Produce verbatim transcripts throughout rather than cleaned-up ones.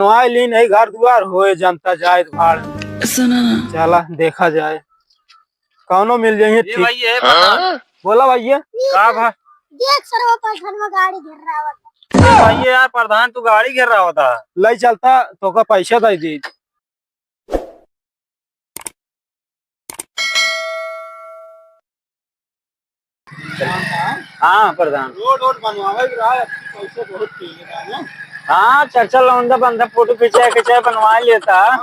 बनवाए ली नहीं, घर दुआर होए जनता जाए भाड़ में। सुनो ना। चला देखा जाए, कौनो मिल जाइए ये ठीक। भाई, ये प्रधान। बोला भैया। का भा? देख सरवा प्रधान में गाड़ी घेर रहा होता। ये भाई, ये यार प्रधान तू गाड़ी घेर रहा होता। ले चलता तो का पैसा दे दी। हाँ प्रधान। रोड वोड बनवावे के रहा, अब पैसे बहुत चाहिए था ना। हाँ, चार चार लौंडा बंदा फोटो खिंचाए के चाहे बनवा लेता। अब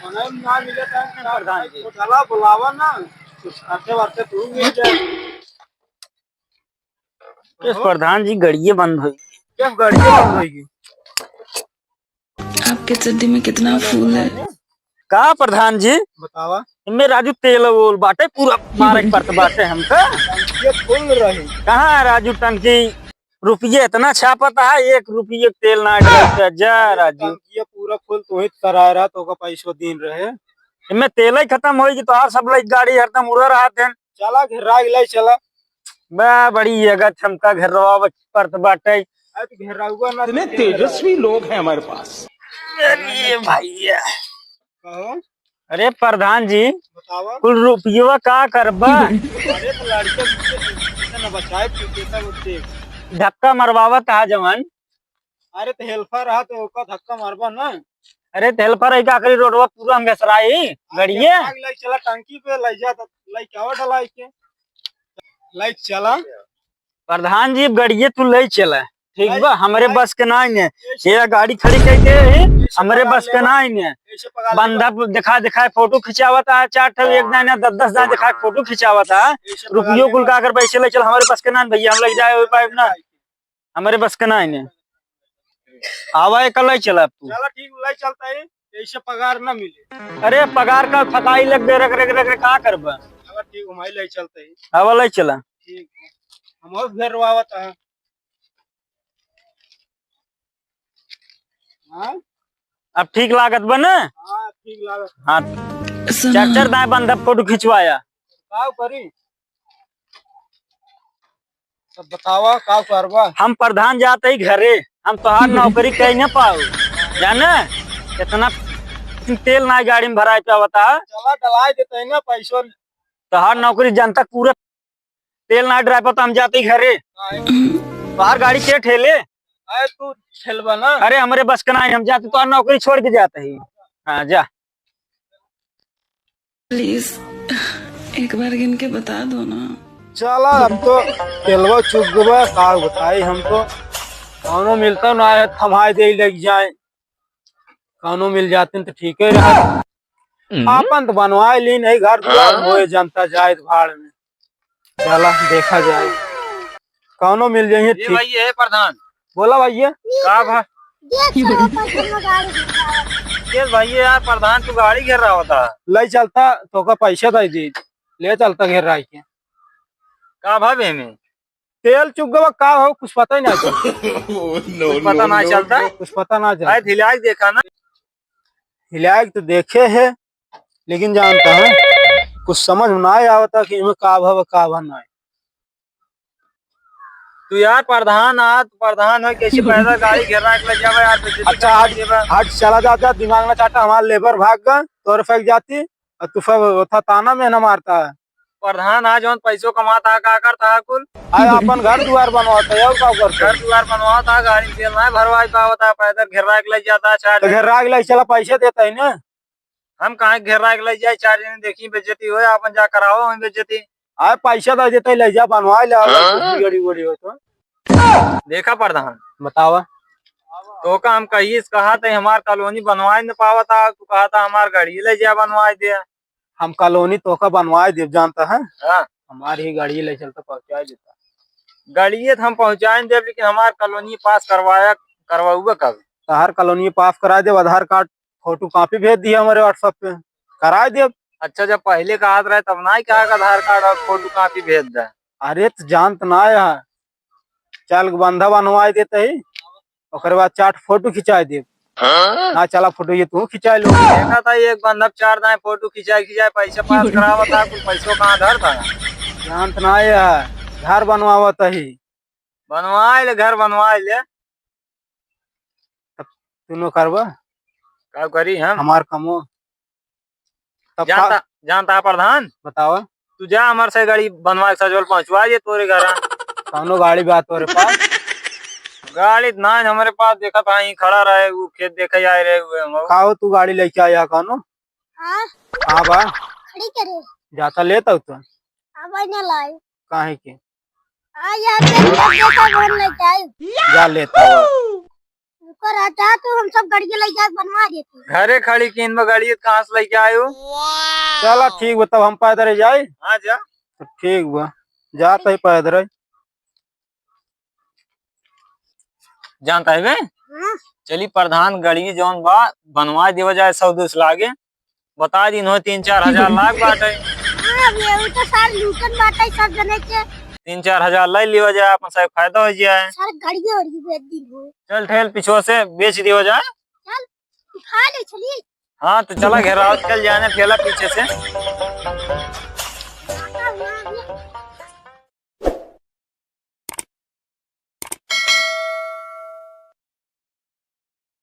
मने ना मिले था प्रधान जी। तो चला बुलावा ना, कुछ खर्चे वर्चे तू मिल जाए। किस प्रधान जी, गड़िए बंद होई। क्या गड़िए बंद होई? आपके चड्डी में कितना फूल है? का प्रधान जी? बतावा। इनमें राजू तेल वोल बाटे, पूरा मारे के पड़त बाटे हमका। ये फुल रही। कहाँ है राजू टंकी? रुपये इतना छापत है, एक रुपये तेल ना डलत है। जा राजू। टंकी पूरा फुल तू ही कराए रहा, तो का पैसो दिन रहे। इनमें तेल ही खत्म होई कि तोहार सब लाइक गाड़ी हरदम उड़ा रहा थे। चला घेरा के ले चला। बा, बड़ी जगह हमका घेरवा परत बाटे। अरे तो घेराउआ ना इतने तेजस्वी लोग हैं हमारे पास। अरे भैया। कहो। अरे प्रधान जी, बतावा। कुल रुपयवा का करबा? अरे तो लड़के के ना बचाए, तू कैसा बोलते? धक्का मरवावत हा जवन। अरे तो हेल्पर रहा तो ओका धक्का मारबा ना। अरे तो हेल्पर है का करी, रोडवा पूरा हम घसराई गड़िए। आग लाइक चला टंकी पे, लाई जा तो लाइक क्या डलाई के लाइक चला। प्रधान जी गड़िए तू ले चला, ठीक बा? हमरे बस के नाई ने। ये गाड़ी खड़ी कह के ही हमरे बस के नाई ने। बंदा दिखा दिखाए फोटो खिंचावत है, चार ठो एक दाने दस दस दाने दिखाए फोटो खिंचावत है। रुपयो कुल का कर पैसे ले चल, हमरे बस के नाई भैया, हम ले जाए पाइब ना। हमरे बस के ना आइने। आवा, एक लाई चला तू। चला ठीक, लाई चलता है, ऐसे पगार ना मिले। अरे पगार का थकाई लग गए, रख रख रख रख, का करबा? चला ठीक, हम लाई चलता है। आवा, लाई चला। ठीक है, हम और घर रोआवत है। हाँ? अब ठीक लागत बा ना? हाँ, ठीक लागत। हाँ। सुनो चार ना। चार दाएं बंधब फोटो खिंचवाया। का करी? तब बतावा, का करबा? हम प्रधान जात ही घरे, हम तोहार नौकरी कहीं ना पाऊ, जाने? इतना तेल ना गाड़ी में भराए पे आवता है। चला, डलाए देते हैं ना पैसों। तोहार नौकरी जनता पूरा तेल ना ड्राइवर तो हम जाते ही घरे। काहे? तोहार गाड़ी के ठेले? अरे तू ठेलबा ना। अरे हमरे बस के ना है, हम जाते, तोहार नौकरी छोड़ के जाते ही। हाँ, जा। प्लीज, एक बार गिन के बता दो ना। चला, हम तो तेलवा चुक गवा, का बताई हम तो। कौनो मिलता ना है, थमाए दे लग जाए। कौनो मिल जाते तो ठीक है रहा। हम्म। आपन तो बनवाए ली नहीं, घर दुआर हाँ। होए जनता जाए भाड़ में। चला देखा जाए, कौनो मिल जाइए ये ठीक। भाई, ये है प्रधान। बोला भैया। का भा? देख सरवा प्रधान में गाड़ी घेर रहा होता। ये भाई, ये यार प्रधान तू गाड़ी घेर रहा होता। ले चलता तो का पैसा दे दी, ले चलता घेर रहा के। का भावे में? तेल चुक गवा, का हो, कुछ पता ही ना चलता। कुछ पता ना चलता। कुछ पता ना चलता। हिलाए के देखा ना। हिलाए के तो देखे है, लेकिन जानता है, कुछ समझ में ना आवता कि इमे का भा, का भा ना। तू यार प्रधान आ, तू प्रधान हो, कैसे पैदल गाड़ी घेरा के ले जावे यार, बेइज्जती अच्छा, करवा हट, देबा। हट, चला जा, जा, दिमाग ना चाटा, हमार लेबर भाग गए, तोर फेंक जाती, और तू सब था ताना में ना मारता है। प्रधान आ, जौन पैसो कमाता है, का करता है कुल? अरे, अपन घर दुआर बनवाता है, और का करता है? घर दुआर बनवाता है, गाड़ी में तेल ना भरवाई पावता है, पैदल घेरा के ले जाता है, चार तो जने। घेरा के ले चला, पैसे देता है ना। हम काहे घेरा के ले जाए, चार जने देखी बेइज्जती होए, अपन जा कराओ वहीं बेइज्जती। अरे, पैसा दे देता है, ले जा, बनवाए ले, हाँ? गाड़ी वाड़ी हो तो। देखा प्रधान, बतावा। तो का हम कहिए, कहा था हमार कॉलोनी बनवाए न पावता, तू कहा था हमार गाड़ी ले जा बनवाए दे। हम कॉलोनी तोका बनवाए देब, जानता है? हाँ। हमार ही गाड़ी ले चलता, पहुँचाए देता। गाड़िए तो हम पहुँचाए देब, लेकिन हमार कॉलोनी पास करवाया, करवाऊबे कब? तहार कॉलोनी पास कराए देब, आधार कार्ड फोटो कॉपी भेज दिया हमारे WhatsApp पे, कराए देब। अच्छा, जब पहले कहा रहे तब ना कहा कि आधार कार्ड और फोटो कॉपी भेज दे। अरे तो जानत ना है, चार गो बंधा बनवाए देते ही, ओकरे बाद चार फोटो खिंचाए देब। हाँ? ना चला फोटो ये तू खिंचाए लो। देखा था एक बंधा चार दाएं फोटो खिंचाए खिंचाए पैसा पास करावा था, कुछ पैसों का आधार था। जानत ना है, घर बनवावत ही। बनवाए ले, घर बनवाए ले। तू नो करबा? का करी हम? हमार कमो। तब जानता, का? जानता है प्रधान? बतावा। तू जा हमार से गाड़ी बनवा के सजवल पहुँचवा दे तोरे घर। कौनो गाड़ी बा तोरे पास? गाड़ी ना है हमारे पास, देखा था यहीं खड़ा रहे, वो खेत देखे आए रहे हुए हम। का हो, तू गाड़ी लेके आया कौनो? हाँ। हाँ बा। खड़ी करे। जाता लेता हूँ तो। अब ना लाई। काहे के? आ, यहाँ पे देख, देखा, बहन लेके आई। जा लेता हो। रुको राजा, तू हम सब गड़िया ले जाके बनवा देते। घरे खड़ी कीन बा गड़िया, कहाँ से लेके आए हो? चला ठीक बा, तब हम पैदल ही जाए। हाँ, जा। तो ठीक बा, जात ही पैदल ही। जानता है बे? हाँ। चली प्रधान, गड़िया जौन बा बनवा देवा जाए, सौ दो सौ लागे। बता दिन हो, तीन चार हजार लाग बाटे। हाँ, अब ये तो सार लूटन बाटे सब जने के। तीन चार हजार ले लियो जाए, अपन सब फायदा हो जाए। सार गाड़िया और ये बेच दिन हो। चल ठेल पिछुआ से बेच दियो जाए। चल, उठा ले, चली। हाँ, तो चला घेराव, चल जाने ठेला पीछे से।